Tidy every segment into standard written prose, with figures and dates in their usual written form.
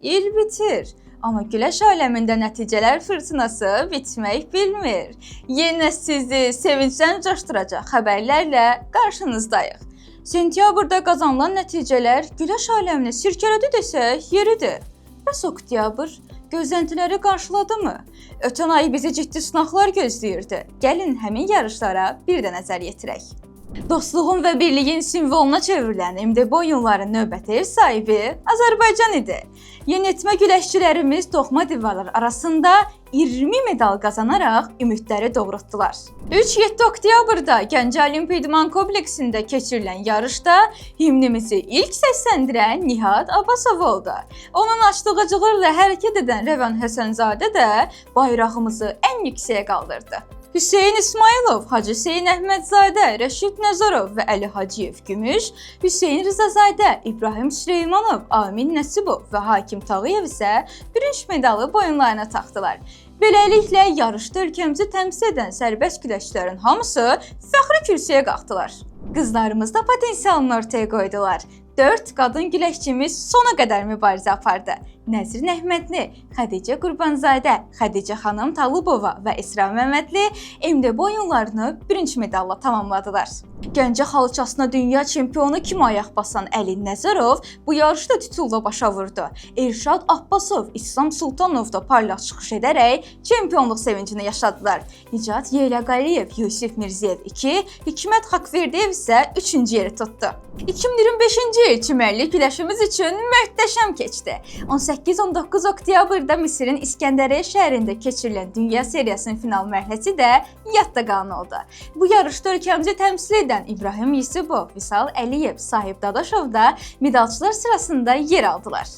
il bitir. Amma güləş aləmində nəticələr fırtınası bitmək bilmir. Yenə sizi sevincdən coşduracaq xəbərlərlə qarşınızdayıq. Sentyabrda qazanılan nəticələr güləş aləmini sirkələdi desək yeridir. Bəs oktyabr gözləntiləri qarşıladı mı? Ötən ay bizi ciddi sınaqlar gözləyirdi. Gəlin həmin yarışlara bir də nəzər yetirək. Dostluğun və birliyin simvoluna çevrilən MDB oyunların növbəti ev sahibi Azərbaycan idi. Yeniyetmə güləşçilərimiz toxma divarlar arasında 20 medal qazanaraq ümidləri doğrultdular. 3-7 oktyabrda Gəncə Olimpiya İdman Kompleksində keçirilən yarışda himnimizi ilk səsləndirən Nihat Abbasov oldu. Onun açdığı cığırla hərəkət edən Rəvan Həsənzadə də bayrağımızı ən yüksəyə qaldırdı. Hüseyn İsmayılov, Hacı Hüseyn Əhmədzadə, Rəşid Nəzərov və Əli Hacıyev gümüş, Hüseyn Rzazadə, İbrahim Süleymanov, Amin Nəsibov və Hakim Tağıyev isə bürünc medalı boyunlarına taxdılar. Beləliklə yarışda ölkəmizi təmsil edən sərbəst güləşçilərin hamısı fəxri kürsüyə qalxdılar. Qızlarımız da potensialını ortaya qoydular. 4 qadın güləşçimiz sona qədər mübarizə apardı. Nəzrin Əhmədli, Xədicə Qurbanzadə, Xədicə xanım Talıbova və İsra Məmmədli MDB oyunlarını bürünc medalla tamamladılar. Gəncə xalçasına dünya çempionu kimi ayaq basan Əli Nəzərov bu yarışda titulla başa vurdu. Elşad Abbasov, İslam Sultanov da parlaq çıxış edərək çempionluq sevincini yaşadılar. Nicat Yeyləqəliyev, Yusif Mirziyev 2, Hikmət Haqverdiyev isə 3-cü yeri tutdu. 2025-ci il çimərlik güləşimiz üçün möhtəşəm keçdi. 18-19 oktyabrda Misirin İskəndəriyyə şəhərində keçirilən dünya seriyasının final mərhələsi də yadda qalan oldu. Bu yarışda ölkəmizi təmsil edən İbrahim Yusubov, Vüsal Əliyev, Sahib Dadaşov da medalçılar sırasında yer aldılar.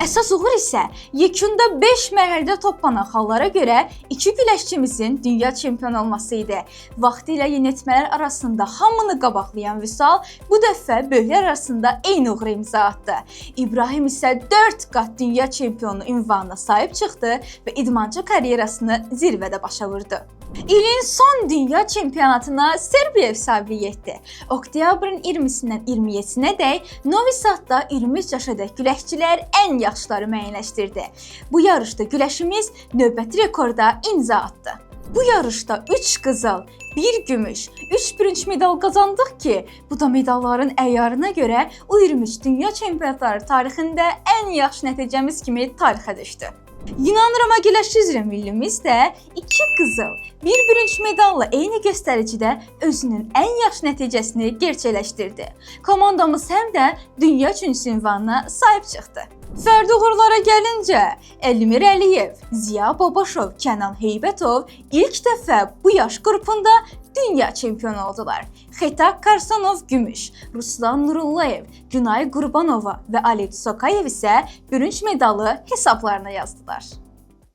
Əsas uğur isə yekunda 5 mərhələdə toplanan xallara görə 2 güləşçimizin dünya çempionu olması idi. Vaxtilə yeniyetmələr arasında hamını qabaqlayan Vüsal bu dəfə böyüklər arasında eyni uğura imza atdı. İbrahim isə 4 qat dünya çempionu ünvanına sahib çıxdı və idmançı karyerasını zirvədə başa vurdu. İlin son dünya çempionatına Serbiya ev sahibliyi etdi. Oktyabrın 20-sindən 27-sinə dək Novi Sadda 23 yaşadək güləşçilər ən yaxşıları müəyyənləşdirdi. Bu yarışda güləşimiz növbəti rekorda imza atdı. Bu yarışda 3 qızıl, 1 gümüş, 3 bürünc medal qazandıq ki, bu da medalların əyarına görə U23 dünya çempionatları tarixində ən yaxşı nəticəmiz kimi tarixə düşdü. Yunan Roma güləşi üzrə millimiz də 2 qızıl, 1 bürünc medalla eyni göstəricidə özünün ən yaxşı nəticəsini gerçəkləşdirdi. Komandamız həm də dünya üçüncüsü ünvanına sahib çıxdı. Fərdi uğurlara gəlincə, Elmir Əliyev, Ziya Babaşov, Kənan Heybətov ilk dəfə bu yaş qrupunda dünya çempionu oldular. Xetak Karsanov gümüş, Ruslan Nurullayev, Günay Qurbanova və Ali Sokayev isə bürünc medalı hesablarına yazdılar.